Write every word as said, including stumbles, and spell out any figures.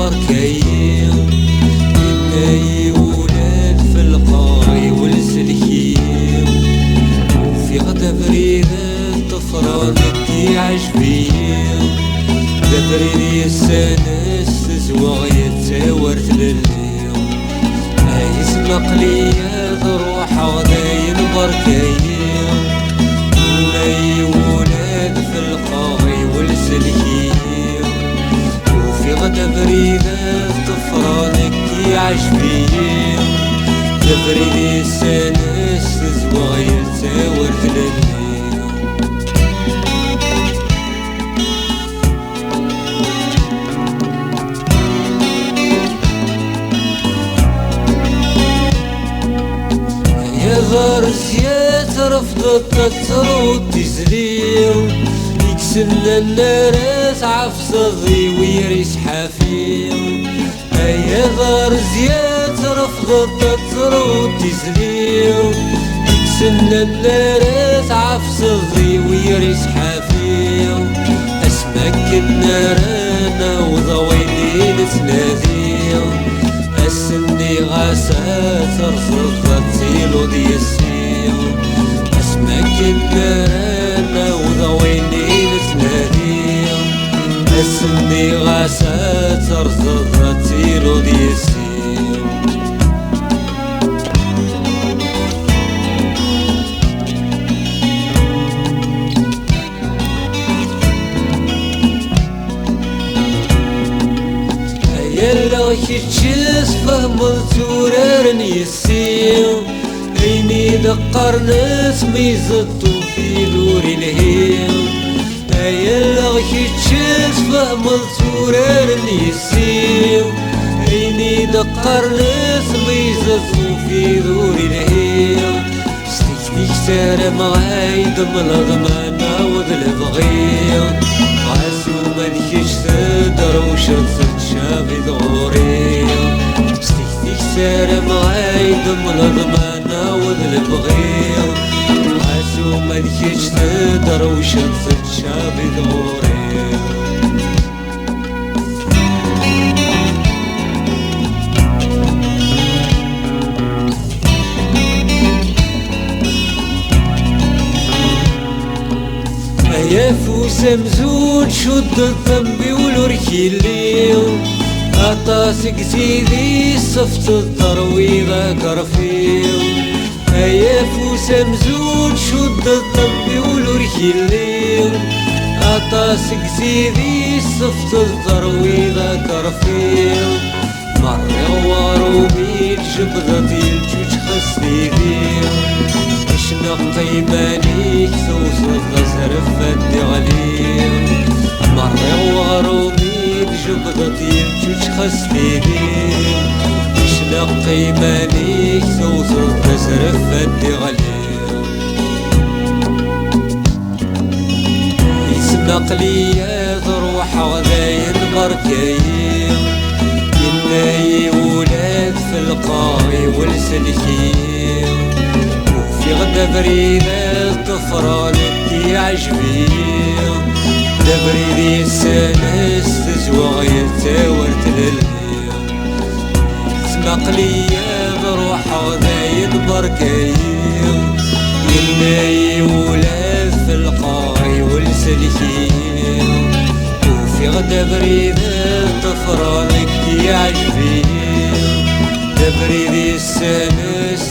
Berka-yi, yenna-yi ula d felqeɣ iwel selk-iyi. Ufiɣ-d abrid n ṭṭefra nekk iɛjeb-iyi. D abrid yes-s tezweɣ yettawer tlelli. Ay isem aql-iyi ad ruḥeɣ dayen berka-yi. Yenna-yi ula d felqeɣ iwel selk-iyi. Ufiɣ-d abrid d ṭṭefra nekk iɛjeb-iyi. D abrid yes-s tezweɣ yettawer tlelli. Ay aḍar zya trefdeḍ ad tettruḍ tizli, i yessennan ara tɛefseḍ i wir isḥafi. Ay aḍar zya trefdeḍ ad tettruḍ tizli, i yessennan ara tɛefseḍ i wir isḥafi. Asmi akken ara naweḍ wayen i nettnadi, ass-nni ɣas ad terẓeḍ ad tiluḍ yes-i. Asmi akken ara naweḍ wayen i nettnadi, ass-nni ɣas ad terẓeḍ ad tiluḍ yes-i. Ay allaɣ kečč tfehmeḍ tturaren yes-i, ayen i d-qqaren tmizeṭ ufid ur ilhi. Ay allaɣ kečč tfehmeḍ tturaren yes-i, ayen i d-qqaren tmizeṭ ufid ur ilhi. S tikti-k ssarameɣ ay d-temleḍ ma naweḍ lebɣi. Ɣas uma d kečč tedrewceḍ tettcabiḍ ɣur-i. S tikti-k ssarameɣ ay d-temleḍ ma naweḍ lebɣi. Ɣas uma d kečč tedrewceḍ tettcabiḍ ɣur-i. Ay afus amzun cuddeḍ ambiwel ur k-illi, aṭas deg tidi sefteḍ terwiḍ akerfi. Ay afus amzun cuddeḍ ambiwel ur k-illi, aṭas deg tidi sefteḍ terwiḍ akerfi. Merriɣ warum i tjebdeḍ yelǧuǧ xas tidi, icneq iman-ik tewteḍ azref ad d-iɣli. Merriɣ warum i tjebdeḍ yelǧuǧ xas tidi, icneq iman-ik tewteḍ azref ad d-iɣli. Isem aql-iyi ad ruḥeɣ dayen berka-yi, yenna-yi ula d felqeɣ iwel selk-iyi. Ufiɣ-d abrid ad ṭṭefreɣ nekk iɛjeb-iyi, d abrid yes-s tezweɣ yettawer tlelli. Isem aql-iyi ad ruḥeɣ dayen berka-yi, yenna-yi ula d felqeɣ iwel selk-iyi. Ufiɣ-d abrid ad ṭṭefreɣ nekk iɛjeb-iyi, d abrid yes-s